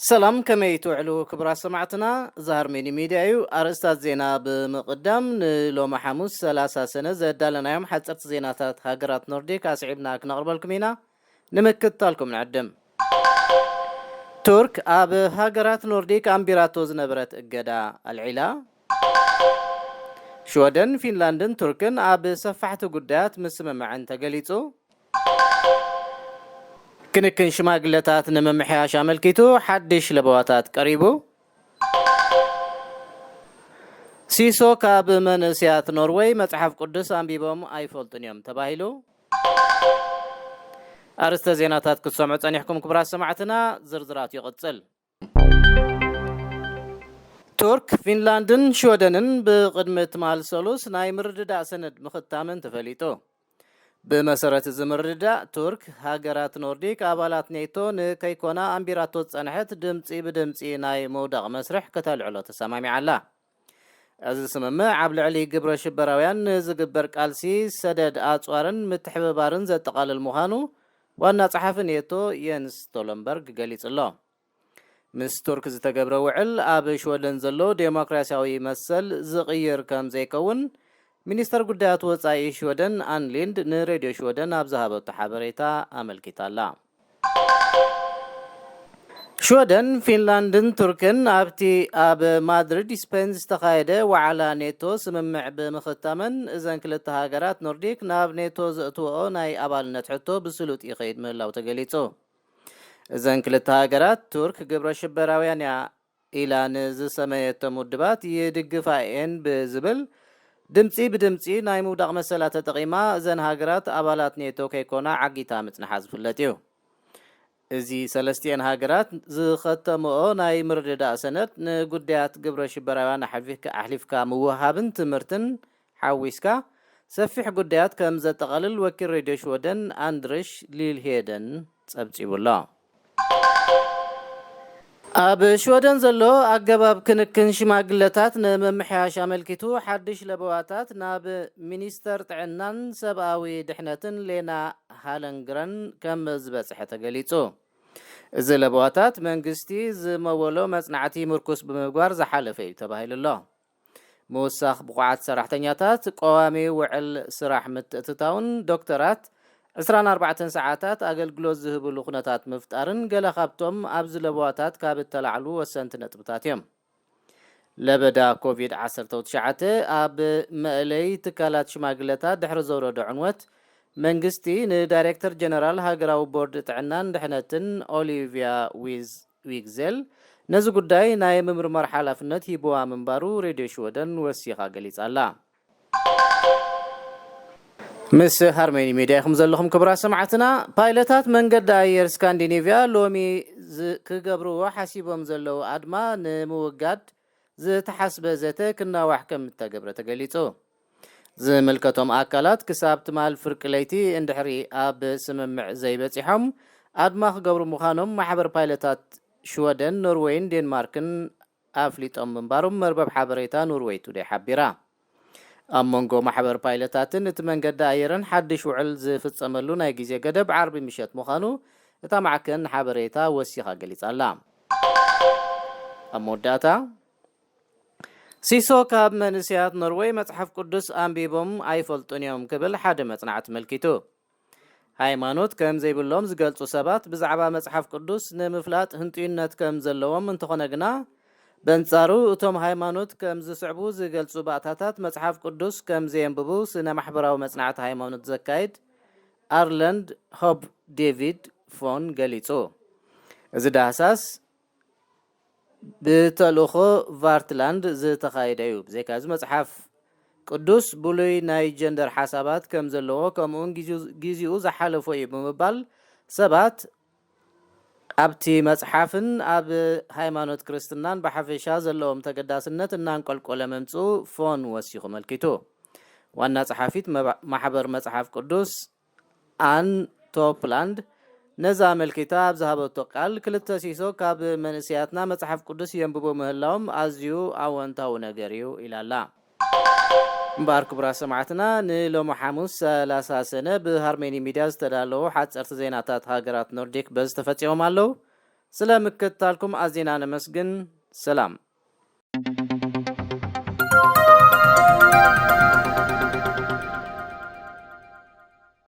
ሰላም፣ ከመይ ትውዕሉ ክቡራት ሰማዕትና? እዚ ሃርሜኒ ሚድያ እዩ። ኣርእስታት ዜና ብምቕዳም፣ ንሎሚ ሓሙስ ሰላሳ ሰነ ዘዳለናዮም ሓፀርቲ ዜናታት ሃገራት ኖርዲክ ኣስዒብና ክነቕርበልኩም ኢና። ንምክትታልኩም ንዕድም። ቱርክ ኣብ ሃገራት ኖርዲክ ኣንቢራቶ ዝነበረት እገዳ ኣልዒላ። ሽወደን፣ ፊንላንድን ቱርክን ኣብ ሰፋሕቲ ጉዳያት ምስምምዐን ተገሊጹ። ክንክን ሽማግለታት ንምምሕያሽ ኣመልኪቱ ሓድሽ ለበዋታት ቀሪቡ። ሲሶ ካብ መንእስያት ኖርወይ መጽሓፍ ቅዱስ ኣንቢቦም ኣይፈልጡን እዮም ተባሂሉ። ኣርእስተ ዜናታት ክትሰምዑ ጸኒሕኩም ክቡራት ሰማዕትና፣ ዝርዝራት ይቕጽል። ቱርክ፣ ፊንላንድን ሽወደንን ብቕድሚ ትማል ሰሉስ ናይ ምርድዳእ ሰነድ ምኽታመን ተፈሊጡ። ብመሰረት እዚ ምርድዳእ፣ ቱርክ፣ ሃገራት ኖርዲክ ኣባላት ኔቶ ንከይኮና ኣንቢራቶ ዝጸንሐት ድምጺ ብድምጺ ናይ ምውዳቕ መስርሕ ከተልዕሎ ተሰማሚዓ ኣላ። እዚ ስምምዕ ኣብ ልዕሊ ግብረ ሽበራውያን ንዝግበር ቃልሲ ሰደድ ኣጽዋርን ምትሕብባርን ዘጠቓልል ምዃኑ ዋና ጸሓፊ ኔቶ የንስ ስቶለንበርግ ገሊጹ ኣሎ። ምስ ቱርክ ዝተገብረ ውዕል ኣብ ሽወደን ዘሎ ዴሞክራሲያዊ መሰል ዝቕይር ከም ዘይከውን ሚኒስተር ጉዳያት ወጻኢ ሽወደን ኣን ሊንድ ንሬድዮ ሽወደን ኣብ ዝሃበቶ ሓበሬታ ኣመልኪታ ኣላ። ሽወደን፣ ፊንላንድን ቱርክን ኣብቲ ኣብ ማድሪድ ስፔን ዝተኻየደ ዋዕላ ኔቶ ስምምዕ ብምኽታመን፣ እዘን ክልተ ሃገራት ኖርዲክ ናብ ኔቶ ዘእትወኦ ናይ ኣባልነት ሕቶ ብስሉጥ ይኸይድ ምህላው ተገሊጹ። እዘን ክልተ ሃገራት፣ ቱርክ ግብረ ሽበራውያን እያ ኢላ ንዝሰመየቶም ውድባት ይድግፋ እየን ብዝብል ድምጺ ብድምጺ ናይ ምውዳቕ መሰላ ተጠቒማ፣ እዘን ሃገራት ኣባላት ኔቶ ከይኮና ዓጊታ ምጽንሓ ዝፍለጥ እዩ። እዚ ሰለስቲኤን ሃገራት ዝኸተምኦ ናይ ምርድዳእ ሰነድ ንጉዳያት ግብረ ሽበራውያን ኣሕሊፍካ፣ ኣሕሊፍካ ምውሃብን ትምህርትን ሓዊስካ ሰፊሕ ጉዳያት ከም ዘጠቓልል ወኪል ሬድዮ ሽወደን ኣንድርሽ ሊልሄደን ጸብጺቡ ኣሎ። ኣብ ሽወደን ዘሎ ኣገባብ ክንክን ሽማግለታት ንምምሕያሽ ኣመልኪቱ ሓድሽ ለበዋታት ናብ ሚኒስተር ጥዕናን ሰብኣዊ ድሕነትን ሌና ሃለንግረን ከም ዝበጽሐ ተገሊጹ። እዚ ለበዋታት መንግስቲ ዝመወሎ መጽናዕቲ ምርኩስ ብምግባር ዝሓለፈ እዩ ተባሂሉ ኣሎ። ምውሳኽ ብቑዓት ሰራሕተኛታት፣ ቀዋሚ ውዕል ስራሕ ምትእትታውን ዶክተራት፣ ዕስራን ኣርባዕተን ሰዓታት ኣገልግሎት ዝህብሉ ኩነታት ምፍጣርን ገለ ካብቶም ኣብዚ ለበዋታት ካብ እተላዕሉ ወሰንቲ ነጥብታት እዮም። ለበዳ ኮቪድ ዓሰርተ ትሽዓተ ኣብ መእለይ ትካላት ሽማግለታት ድሕሪ ዘውረዶ ዕንወት፣ መንግስቲ ንዳይሬክተር ጀነራል ሃገራዊ ቦርድ ጥዕናን ድሕነትን ኦሊቪያ ዊዝ ዊግዜል ነዚ ጉዳይ ናይ ምምርማር ሓላፍነት ሂብዋ ምንባሩ ሬድዮ ሽወደን ወሲኻ ገሊጻ ኣላ። ምስ ሃርሜኒ ሜድያ ኢኹም ዘለኹም ክቡራት ሰማዕትና። ፓይለታት መንገዲ ኣየር ስካንዲኔቭያ ሎሚ ዝ-፣ ክገብርዎ ሓሲቦም ዘለዉ ኣድማ ንምውጋድ ዝተሓስበ ዘተ ክናዋሕ ከም እተገብረ ተገሊጹ። ዝምልከቶም ኣካላት ክሳብ ትማል ፍርቂ ለይቲ እንድሕሪ ኣብ ስምምዕ ዘይበጺሖም ኣድማ ክገብሩ ምዃኖም ማሕበር ፓይለታት ሽወደን፣ ኖርዌይን ዴንማርክን ኣፍሊጦም ምንባሮም መርበብ ሓበሬታ ኖርዌይ ቱዴይ ሓቢራ። ኣብ መንጎ ማሕበር ፓይለታትን እቲ መንገዲ ኣየርን ሓድሽ ውዕል ዝፍጸመሉ ናይ ግዜ ገደብ ዓርቢ ምሸት ምዃኑ እታ ማዕከን ሓበሬታ ወሲኻ ገሊጻ ኣላ። ኣብ መወዳእታ፣ ሲሶ ካብ መንእሰያት ኖርወይ መጽሓፍ ቅዱስ ኣንቢቦም ኣይፈልጡን እዮም ክብል ሓደ መጽናዕቲ መልኪቱ። ሃይማኖት ከም ዘይብሎም ዝገልጹ ሰባት ብዛዕባ መጽሓፍ ቅዱስ ንምፍላጥ ህንጡይነት ከም ዘለዎም እንተኾነ ግና፣ በንጻሩ እቶም ሃይማኖት ከም ዝስዕቡ ዝገልጹ ባእታታት መጽሓፍ ቅዱስ ከም ዘየንብቡ ስነ ማሕበራዊ መጽናዕቲ ሃይማኖት ዘካይድ ኣርለንድ ሆብ ዴቪድ ፎን ገሊጹ። እዚ ዳህሳስ ብተልእኾ ቫርትላንድ ዝተኻየደ እዩ። ብዘይካዚ መጽሓፍ ቅዱስ ብሉይ ናይ ጀንደር ሓሳባት ከም ዘለዎ፣ ከምኡውን ግዜኡ፣ ግዜኡ ዝሓለፎ እዩ ብምባል ሰባት ኣብቲ መጽሓፍን ኣብ ሃይማኖት ክርስትናን ብሓፈሻ ዘለዎም ተገዳስነት እናንቆልቆለ ምምጽኡ ፎን ወሲኹ መልኪቱ። ዋና ጸሓፊት መባ-፣ ማሕበር መጽሓፍ ቅዱስ ኣን ቶፕላንድ ነዛ ኣመልኪታ ኣብ ዝሃበቶ ቃል፣ ክልተ ሲሶ ካብ መንእሰያትና መጽሓፍ ቅዱስ የንብቡ ምህላዎም ኣዝዩ ኣወንታዊ ነገር እዩ ኢላ ኣላ። እምበኣር ክቡራት ሰማዕትና፣ ንሎሚ ሓሙስ ሰላሳ ሰነ ብሃርሜኒ ሚድያ ዝተዳለዉ ሓጸርቲ ዜናታት ሃገራት ኖርዲክ በዚ ተፈጺሞም ኣለዉ። ስለምክትታልኩም ኣዚና ነመስግን። ሰላም።